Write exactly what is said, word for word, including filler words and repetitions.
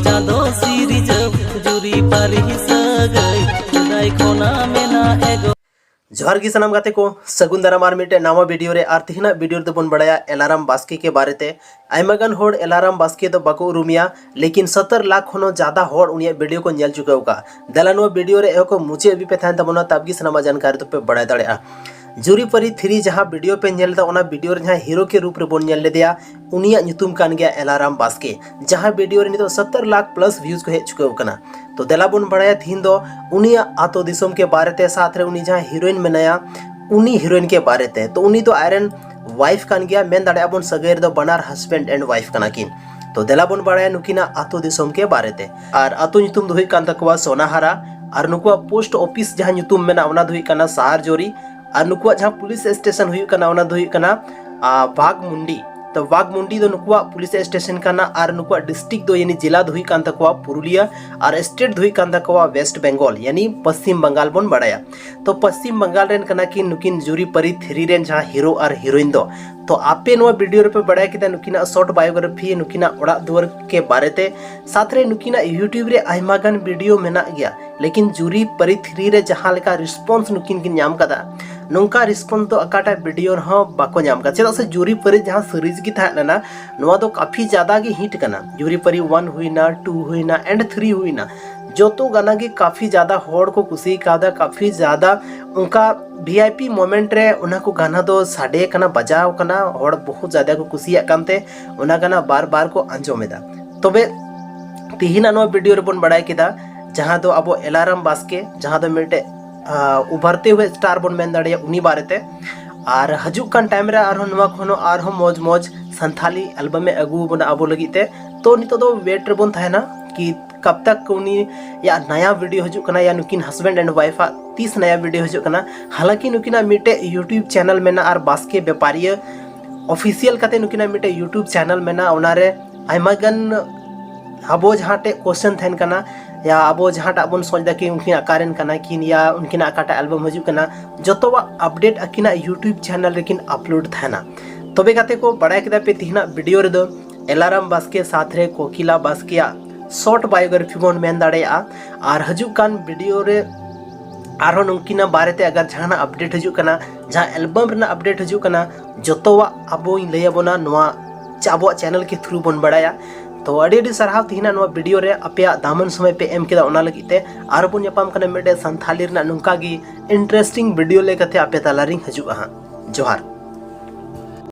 ᱪᱟᱸᱫᱚ ᱥᱤᱨᱡᱟᱹᱣ ᱡᱩᱨᱤ ᱯᱟᱹᱨᱤ ᱥᱟᱹᱜᱟᱹᱭ ᱥᱮᱫᱟᱭ ᱠᱷᱚᱱᱟᱜ ᱢᱮᱱᱟᱜ ᱮᱜᱳ᱾ ᱡᱚᱦᱟᱨ ᱜᱮ ᱥᱟᱱᱟᱢ ᱜᱟᱛᱮ ᱠᱚ, ᱥᱟᱹᱜᱩᱱ ᱫᱟᱨᱟᱢ ᱟᱨ ᱢᱤᱫᱴᱮᱱ ᱱᱟᱣᱟ ᱵᱷᱤᱰᱤᱭᱳ ᱨᱮ᱾ ᱟᱨ ᱛᱮᱦᱮᱧᱟᱜ ᱵᱷᱤᱰᱤᱭᱳ ᱨᱮᱫᱚ ᱵᱚᱱ ᱵᱟᱲᱟᱭᱟ ᱮᱞᱟᱨᱟᱢ ᱵᱟᱥᱠᱮ ᱠᱮ ᱵᱟᱨᱮᱛᱮ᱾ ᱟᱭᱢᱟ ᱜᱟᱱ ᱦᱚᱲ ᱮᱞᱟᱨᱟᱢ ᱵᱟᱥᱠᱮ ᱫᱚ ᱵᱟᱠᱚ ᱩᱨᱩᱢᱮᱭᱟ, ᱞᱮᱠᱤᱱ ᱥᱚᱛᱛᱚᱨ ᱞᱟᱠᱷ ᱠᱷᱚᱱ ᱦᱚᱸ ᱡᱟᱫᱟ ᱦᱚᱲ ᱩᱱᱤᱭᱟᱜ ᱵᱷᱤᱰᱤᱭᱳ ᱠᱚ ᱧᱮᱞ ᱪᱩᱠᱟᱹᱣ ᱟᱠᱟᱫᱼᱟ᱾ ᱫᱮᱞᱟ ᱱᱚᱣᱟ ᱵᱷᱤᱰᱤᱭᱳ ᱨᱮ ᱮᱦᱚᱵ ᱠᱷᱚᱱ ᱢᱩᱪᱟᱹᱫ ᱦᱟᱹᱵᱤᱡ ᱯᱮ ᱛᱟᱦᱮᱱ ᱛᱟᱵᱚᱱᱟ, ᱛᱟᱵ ᱜᱮ ᱥᱟᱱᱟᱢᱟᱜ ᱡᱟᱱᱠᱟᱨᱤ ᱫᱚᱯᱮ ᱵᱟᱲᱟᱭ ᱫᱟᱲᱮᱭᱟᱜᱼᱟ᱾ ᱡᱩᱨᱤ ᱯᱟᱹᱨᱤ ᱛᱷᱨᱤ ᱡᱟᱦᱟᱸ ᱵᱷᱤᱰᱤᱭᱳ ᱯᱮ ᱧᱮᱞ ᱮᱫᱟ, ᱚᱱᱟ ᱵᱷᱤᱰᱤᱭᱳ ᱨᱮ ᱡᱟᱦᱟᱸ ᱦᱤᱨᱳ ᱠᱮ ᱨᱩᱯ ᱨᱮᱵᱚᱱ ᱧᱮᱞ ᱞᱮᱫᱮᱭᱟ, ᱩᱱᱤᱭᱟᱜ ᱧᱩᱛᱩᱢ ᱠᱟᱱ ᱜᱮᱭᱟ ᱮᱞᱟᱨᱟᱢ ᱵᱟᱥᱠᱮ, ᱡᱟᱦᱟᱸ ᱵᱷᱤᱰᱤᱭᱳ ᱨᱮ ᱱᱤᱛᱚᱜ ᱥᱚᱛᱛᱚᱨ ᱞᱟᱠᱷ ᱯᱞᱟᱥ ᱵᱷᱤᱭᱩᱡᱽ ᱠᱚ ᱦᱮᱡ ᱪᱩᱠᱟᱹᱣ ᱟᱠᱟᱱᱟ᱾ ᱛᱚ ᱫᱮᱞᱟ ᱵᱚᱱ ᱵᱟᱲᱟᱭᱟ ᱛᱤᱦᱤᱧ ᱫᱚ ᱩᱱᱤᱭᱟᱜ ᱟᱛᱳ ᱫᱤᱥᱚᱢ ᱠᱮ ᱵᱟᱨᱮᱛᱮ, ᱥᱟᱛ ᱨᱮ ᱩᱱᱤ ᱡᱟᱦᱟᱸ ᱦᱤᱨᱳᱭᱤᱱ ᱢᱮᱱᱟᱭᱟ, ᱩᱱᱤ ᱦᱤᱨᱳᱭᱤᱱ ᱠᱮ ᱵᱟᱨᱮᱛᱮ᱾ ᱛᱚ ᱩᱱᱤ ᱫᱚ ᱟᱡᱨᱮᱱ ᱣᱟᱭᱤᱯᱷ ᱠᱟᱱ ᱜᱮᱭᱟ, ᱢᱮᱱ ᱫᱟᱲᱮᱭᱟᱜᱼᱟ ᱵᱚᱱ ᱥᱟᱹᱜᱟᱹᱭ ᱨᱮᱫᱚ ᱵᱟᱱᱟᱨ ᱦᱟᱥᱵᱮᱱᱰ ᱮᱱᱰ ᱣᱟᱭᱤᱯᱷ ᱠᱟᱱᱟ ᱠᱤᱱ᱾ ᱛᱚ ᱫᱮᱞᱟ ᱵᱚᱱ ᱵᱟᱲᱟᱭᱟ ᱱᱩᱠᱤᱱᱟᱜ ᱟᱛᱳ ᱫᱤᱥᱚᱢ ᱠᱮ ᱵᱟᱨᱮᱛᱮ᱾ ᱟᱨ ᱟᱛᱳ ᱧᱩᱛᱩᱢ ᱫᱚ ᱦᱩᱭᱩᱜ ᱠᱟᱱ ᱛᱟᱠᱚᱣᱟ ᱥᱳᱱᱟᱦᱟᱨᱟ, ᱟᱨ ᱱᱩᱠᱩᱣᱟᱜ ᱯᱳᱥᱴ ᱚᱯᱷᱤᱥ ᱡᱟᱦᱟᱸ ᱧᱩᱛᱩᱢ ᱢᱮᱱᱟᱜᱼᱟ, ᱚᱱᱟ ᱫᱚ ᱦᱩᱭᱩᱜ ᱠᱟᱱᱟ ᱥᱟᱦᱟᱨᱡᱳᱨᱤ, ᱟᱨ ᱱᱩᱠᱩᱣᱟᱜ ᱡᱟᱦᱟᱸ ᱯᱩᱞᱤᱥ ᱥᱴᱮᱥᱚᱱ ᱦᱩᱭᱩᱜ ᱠᱟᱱᱟ, ᱚᱱᱟ ᱫᱚ ᱦᱩᱭᱩᱜ ᱠᱟᱱᱟ ᱟ, ᱵᱟᱜᱽᱢᱩᱱᱰᱤ᱾ ᱛᱚ ᱵᱟᱜᱽᱢᱩᱱᱰᱤ ᱫᱚ ᱱᱩᱠᱩᱣᱟᱜ ᱯᱩᱞᱤᱥ ᱥᱴᱮᱥᱚᱱ ᱠᱟᱱᱟ, ᱟᱨ ᱱᱩᱠᱩᱣᱟᱜ ᱰᱤᱥᱴᱨᱤᱠᱴ ᱫᱚ, ᱭᱟᱱᱤ ᱡᱮᱞᱟ ᱫᱚ ᱦᱩᱭᱩᱜ ᱠᱟᱱ ᱛᱟᱠᱚᱣᱟ ᱯᱩᱨᱩᱞᱤᱭᱟᱹ, ᱟᱨ ᱥᱴᱮᱴ ᱫᱚ ᱦᱩᱭᱩᱜ ᱠᱟᱱ ᱛᱟᱠᱚᱣᱟ ᱣᱮᱥᱴ ᱵᱮᱝᱜᱚᱞ, ᱭᱟᱱᱤ ᱯᱚᱥᱪᱤᱢ ᱵᱟᱝᱜᱟᱞ ᱵᱚᱱ ᱵᱟᱲᱟᱭᱟ᱾ ᱛᱚ ᱯᱚᱥᱪᱤᱢ ᱵᱟᱝᱜᱟᱞ ᱨᱮᱱ ᱠᱟᱱᱟ ᱠᱤᱱ ᱱᱩᱠᱤᱱ ᱡᱩᱨᱤ ᱯᱟᱹᱨᱤ ᱛᱷᱨᱤ ᱨᱮᱱ ᱡᱟᱦᱟᱸ ᱦᱤᱨᱳ ᱟᱨ ᱦᱤᱨᱳᱭᱤᱱ ᱫᱚ᱾ ᱛᱚ ᱟᱯᱮ ᱱᱚᱣᱟ ᱵᱷᱤᱰᱤᱭᱳ ᱨᱮᱯᱮ ᱵᱟᱲᱟᱭ ᱠᱮᱫᱟ ᱱᱩᱠᱤᱱᱟᱜ ᱥᱚᱨᱴ ᱵᱟᱭᱳᱜᱨᱟᱯᱷᱤ, ᱱᱩᱠᱤᱱᱟᱜ ᱚᱲᱟᱜ ᱫᱩᱣᱟᱹᱨ ᱠᱮ ᱵᱟᱨᱮᱛᱮ᱾ ᱥᱟᱛ ᱨᱮ ᱱᱩᱠᱤᱱᱟᱜ ᱭᱩᱴᱤᱭᱩᱵᱽ ᱨᱮ ᱟᱭᱢᱟ ᱜᱟᱱ ᱵᱷᱤᱰᱤᱭᱳ ᱢᱮᱱᱟᱜ ᱜᱮᱭᱟ, ᱞᱮᱠᱤᱱ ᱡᱩᱨᱤ ᱯᱟᱹᱨᱤ ᱛᱷᱨᱤ ᱨᱮ ᱡᱟᱦᱟᱸ ᱞᱮᱠᱟ ᱨᱮᱥᱯᱚᱱᱥ ᱱᱩᱠᱤᱱ ᱠᱤᱱ ᱧᱟᱢ ᱠᱟᱫᱟ, ᱱᱚᱝᱠᱟ ᱨᱮᱥᱯᱚᱱᱥ ᱫᱚ ᱚᱠᱟᱴᱟᱜ ᱵᱷᱤᱰᱤᱭᱳ ᱨᱮᱦᱚᱸ ᱵᱟᱠᱚ ᱧᱟᱢ ᱠᱟᱫᱟ᱾ ᱪᱮᱫᱟᱜ ᱥᱮ ᱡᱩᱨᱤ ᱯᱟᱹᱨᱤ ᱡᱟᱦᱟᱸ ᱥᱤᱨᱤᱡᱽ ᱜᱮ ᱛᱟᱦᱮᱸ ᱞᱮᱱᱟ, ᱱᱚᱣᱟ ᱫᱚ ᱠᱟᱯᱷᱤ ᱡᱟᱫᱟ ᱜᱮ ᱦᱤᱴ ᱠᱟᱱᱟ᱾ ᱡᱩᱨᱤ ᱯᱟᱹᱨᱤ ᱳᱣᱟᱱ ᱦᱩᱭᱱᱟ, ᱴᱩ ᱦᱩᱭᱱᱟ, ᱮᱱᱰ ᱛᱷᱨᱤ ᱦᱩᱭᱱᱟ, ᱡᱚᱛᱚ ᱜᱟᱱᱟ ᱜᱮ ᱠᱟᱯᱷᱤ ᱡᱟᱫᱟ ᱦᱚᱲ ᱠᱚ ᱠᱩᱥᱤ ᱠᱟᱣᱫᱟ, ᱠᱟᱯᱷᱤ ᱡᱟᱫᱟ ᱚᱱᱠᱟ ᱵᱷᱤ ᱟᱭ ᱯᱤ ᱢᱳᱢᱮᱱᱴ ᱨᱮ ᱚᱱᱟ ᱠᱚ ᱜᱟᱱᱟ ᱫᱚ ᱥᱟᱰᱮ ᱠᱟᱱᱟ, ᱵᱟᱡᱟᱣ ᱠᱟᱱᱟ, ᱦᱚᱲ ᱵᱚᱦᱩᱛ ᱡᱟᱫᱟ ᱠᱚ ᱠᱩᱥᱤᱭᱟᱜ ᱠᱟᱱᱛᱮ ᱚᱱᱟ ᱜᱟᱱᱟ ᱵᱟᱨ ᱵᱟᱨ ᱠᱚ ᱟᱸᱡᱚᱢ ᱮᱫᱟ᱾ ᱛᱚᱵᱮ ᱛᱤᱦᱤᱧᱟᱜ ᱱᱚᱣᱟ ᱵᱷᱤᱰᱤᱭᱳ ᱨᱮᱵᱚᱱ ᱵᱟᱲᱟᱭ ᱠᱮᱫᱟ, ᱡᱟᱦᱟᱸ ᱫᱚ ᱟᱵᱚ ᱮᱞᱟᱨᱟᱢ ᱵᱟᱥᱠᱮ, ᱡᱟᱦᱟᱸ ᱫᱚ ᱢᱤᱫᱴᱮᱡ, ᱟ, ᱩᱵᱷᱟᱨᱛᱮ ᱦᱩᱭ ᱥᱴᱟᱨ ᱵᱚᱱ ᱢᱮᱱ ᱫᱟᱲᱮᱭᱟᱜᱼᱟ, ᱩᱱᱤ ᱵᱟᱨᱮᱛᱮ᱾ ᱟᱨ ᱦᱤᱡᱩᱜ ᱠᱟᱱ ᱴᱟᱭᱤᱢ ᱨᱮ ᱟᱨᱦᱚᱸ ᱱᱚᱣᱟ ᱠᱷᱚᱱ ᱦᱚᱸ ᱟᱨᱦᱚᱸ ᱢᱚᱡᱽ ᱢᱚᱡᱽ ᱥᱟᱱᱛᱷᱟᱞᱤ ᱮᱞᱵᱟᱢ ᱮ ᱟᱹᱜᱩ ᱟᱵᱚᱱᱟ ᱟᱵᱚ ᱞᱟᱹᱜᱤᱫ ᱛᱮ᱾ ᱛᱚ ᱱᱤᱛᱚᱜ ᱫᱚ ᱣᱮᱴ ᱨᱮᱵᱚᱱ ᱛᱟᱦᱮᱱᱟ ᱠᱤ ᱠᱟᱵ ᱛᱟᱠ ᱩᱱᱤᱭᱟᱜ ᱱᱟᱭᱟ ᱵᱷᱤᱰᱤᱭᱳ ᱦᱤᱡᱩᱜ ᱠᱟᱱᱟ, ᱭᱟ ᱱᱩᱠᱤᱱ ᱦᱟᱥᱵᱮᱱᱰ ᱮᱱᱰ ᱣᱟᱭᱤᱯᱷ ᱟᱜ ᱛᱤᱥ ᱱᱟᱭᱟ ᱵᱷᱤᱰᱤᱭᱳ ᱦᱤᱡᱩᱜ ᱠᱟᱱᱟ᱾ ᱦᱟᱞᱟᱸᱠᱤ ᱱᱩᱠᱤᱱᱟᱜ ᱢᱤᱫᱴᱮᱡ ᱭᱩᱴᱤᱭᱩᱵᱽ ᱪᱮᱱᱮᱞ ᱢᱮᱱᱟᱜᱼᱟ, ᱟᱨ ᱵᱟᱥᱠᱮ ᱵᱮᱯᱟᱨᱤᱭᱟᱹ ᱚᱯᱷᱤᱥᱤᱭᱟᱞ ᱠᱟᱛᱮ ᱱᱩᱠᱤᱱᱟᱜ ᱢᱤᱫᱴᱮᱡ ᱭᱩᱴᱤᱭᱩᱵᱽ ᱪᱮᱱᱮᱞ ᱢᱮᱱᱟᱜᱼᱟ᱾ ᱚᱱᱟᱨᱮ ᱟᱭᱢᱟ ᱜᱟᱱ ᱟᱵᱚ ᱡᱟᱦᱟᱸ ᱴᱮᱡ ᱠᱚᱥᱪᱮᱱ ᱛᱟᱦᱮᱱ ᱠᱟᱱᱟ, ᱭᱟ ᱟᱵᱚ ᱡᱟᱦᱟᱸᱴᱟᱜ ᱵᱚᱱ ᱥᱚᱪ ᱮᱫᱟ ᱠᱤ ᱩᱱᱠᱤᱱ ᱚᱠᱟᱨᱮᱱ ᱠᱟᱱᱟ ᱠᱤᱱ, ᱭᱟ ᱩᱱᱠᱤᱱᱟᱜ ᱚᱠᱟᱴᱟᱜ ᱮᱞᱵᱟᱢ ᱦᱤᱡᱩᱜ ᱠᱟᱱᱟ, ᱡᱚᱛᱚᱣᱟᱜ ᱟᱯᱰᱮᱴ ᱟᱹᱠᱤᱱᱟᱜ ᱭᱩᱴᱤᱭᱩᱵᱽ ᱪᱮᱱᱮᱞ ᱨᱮᱠᱤᱱ ᱟᱯᱞᱳᱰ ᱛᱟᱦᱮᱱᱟ᱾ ᱛᱚᱵᱮ ᱜᱟᱛᱮ ᱠᱚ, ᱵᱟᱲᱟᱭ ᱠᱮᱫᱟ ᱯᱮ ᱛᱤᱦᱤᱧᱟᱜ ᱵᱷᱤᱰᱤᱭᱳ ᱨᱮᱫᱚ ᱮᱞᱟᱨᱟᱢ ᱵᱟᱥᱠᱮ ᱥᱟᱛ ᱨᱮ ᱠᱳᱠᱤᱞᱟ ᱵᱟᱥᱠᱮᱭᱟᱜ short biography ᱵᱚᱱ ᱢᱮᱱ ᱫᱟᱲᱮᱭᱟᱜᱼᱟ᱾ ᱟᱨ ᱦᱤᱡᱩᱜ ᱠᱟᱱ video ᱨᱮ ᱟᱨᱦᱚᱸ ᱱᱩᱠᱤᱱᱟᱜ ᱵᱟᱨᱮᱛᱮ ᱟᱜᱟᱨ ᱡᱟᱦᱟᱱᱟᱜ update ᱦᱤᱡᱩᱜ ᱠᱟᱱᱟ, ᱡᱟᱦᱟᱸ album ᱨᱮᱱᱟᱜ update ᱦᱤᱡᱩᱜ ᱠᱟᱱᱟ, ᱡᱚᱛᱚᱣᱟᱜ ᱟᱵᱚᱧ ᱞᱟᱹᱭ ᱟᱵᱚᱱᱟ ᱱᱚᱣᱟ ᱪᱟ-, ᱟᱵᱚᱣᱟᱜ channel ᱠᱤ through ᱵᱚᱱ ᱵᱟᱲᱟᱭᱟ᱾ ᱛᱚ ᱟᱹᱰᱤ ᱟᱹᱰᱤ ᱥᱟᱨᱦᱟᱣ ᱛᱮᱦᱮᱧᱟᱜ ᱱᱚᱣᱟ video ᱨᱮ ᱟᱯᱮᱭᱟᱜ ᱫᱟᱢᱟᱱ ᱥᱚᱢᱚᱭ ᱯᱮ ᱮᱢ ᱠᱮᱫᱟ, ᱚᱱᱟ ᱞᱟᱹᱜᱤᱫ ᱛᱮ᱾ ᱟᱨᱦᱚᱸ ᱵᱚᱱ ᱧᱟᱯᱟᱢ ᱠᱟᱱᱟ ᱢᱤᱫᱴᱮᱡ ᱥᱟᱱᱛᱷᱟᱞᱤ ᱨᱮᱱᱟᱜ ᱱᱚᱝᱠᱟ ᱜᱮ interesting video ᱞᱮᱠᱟᱛᱮ ᱟᱯᱮ ᱛᱟᱞᱟᱨᱤᱧ ᱦᱤᱡᱩᱜᱼᱟ ᱦᱟᱸᱜ᱾ ᱡᱚᱦᱟᱨ᱾